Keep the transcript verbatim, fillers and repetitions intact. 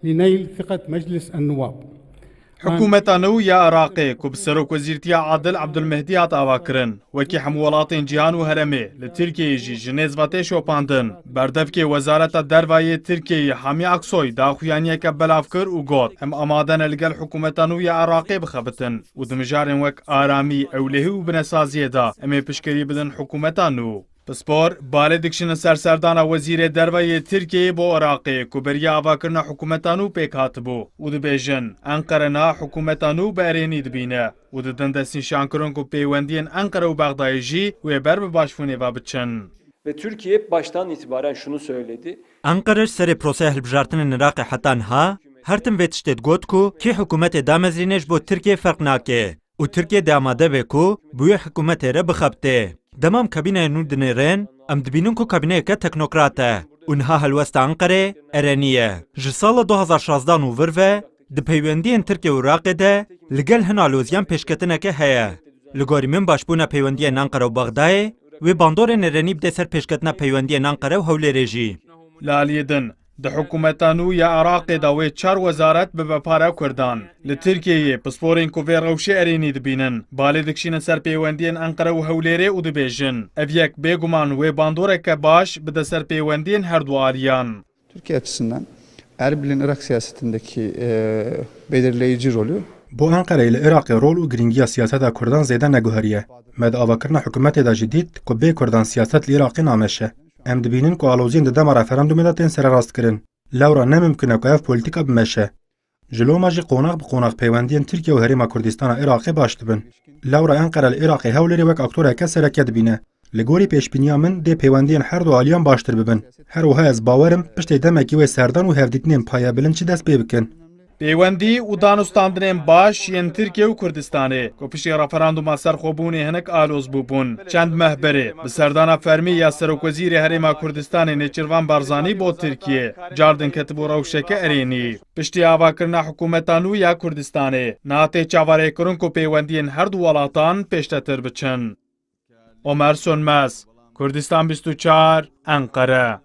لنيل ثقة مجلس النواب. Hikûmeta nû ya Iraqê, ku bi serokwezîrtiya Adil Abdulmehdî hat avakirin, wekî hemû welatên cîhan û herêmê, li Tirkiyeyê jî ji nêz ve tê şopandin. Berdevkê Wezareta Derve yê Tirkiyeyê Hami Aksoy daxuyaniyeke belav kir û got, Em amade ne li gel hikûmeta nû ya Iraqê bixebitin û di mijarên wek aramî, ewlehî û binesaziyê de em ê piştgirî bidin hikûmeta nû. Pispor, balê dikişînin ser serdana Wezîrê Derve yê Tirkiyeyê bo Iraqê, ku beriya avakirina hikûmeta nû pêk hatibû û dibêjin, Enqere niha hikûmeta nû bi erênî dibîne û didin destnîşankirin ku peywendiyên Enqere û Bexdayê jî wê ber bi başbûnê ve biçin. Ve Türkiye hep baştan itibaren şunu söyledi. Enqere ji serê proseya hilbijartinên Iraqê heta niha her tim vê tiştê digot ku kî hikûmetê damezrîne ji bo Tirkiyê ferq nake û Tirkiye dê amade be ku bi wê hikûmetê re bixebitê. Dema em kabîneya nû dinêrin, em dibînin ku kabîneyeke teknokrat e û niha helwesta Enqerê erênî ye. Ji sala du hazar şazdan û vir ve di peywendiyên Tirkiye û Iraqê de li gel hin aloziyan pêşketineke heye. Li gorî min başbûna peywendiyên Enqere û Bexdayê wê bandorên erênî bide ser pêşketina peywendiyên Enqere û Hewlêrê jî. Li aliyê din, di hikûmeta nû ya Iraqê de wê çar wezaret bibe para Kurdan. Li Tirkiyeyê pisporên ku vê rewşê erênî dibînin, balê dikişînin ser peywendiyên Enqere û Hewlêrê û dibêjin, Ev yek bêguman wê bandoreke baş bide ser peywendiyên her du aliyan. Türkiye açısından Erbil'in Irak siyasetindeki, e, belirleyici rolü. Bo Enqereyê li Iraqê rol û girîngiya siyaseta Kurdan zêde neguheriye. Me di avakirina hikûmetê de jî dît ku bê Kurdan siyaset li Iraqê nameşe. Em dibînin ku aloziyên di dema referandumê de tên sererastkirin. Lewra ne mimkun e ku ev polîtîka bimeşe. Ji loma jî qonax bi qonax peywendiyên Tirkiye û Herêma Kurdistana Iraqê baş dibin. Lewra Enqere li Iraqê Hewlêrê wek aktoreke sereke dibîne. Li gorî pêşbîniya min dê peywendiyên her du aliyan baştir bibin. Her wiha ez bawer im piştê demekî wê serdan û hevdîtinên payebilind çi dest pê bikin. Peywendî û danûstandinên baş yên Tirkiye û Kurdistanê, ku piştî referanduma serxwebûnê hinek aloz bûbûn, çend meh berê bi serdana fermî ya Serokwezîrê Herêma Kurdistanê Nêçirvan Barzanî bo Tirkiye, cardin ketibû rewşeke erênî. Piştî avakirina hikûmeta nû ya Kurdistanê, niha tê çaverêkirin ku peywendiyên her du welatan pêştetir biçin. Omer Sönmez, Kurdistan bîst û çar, Enqere.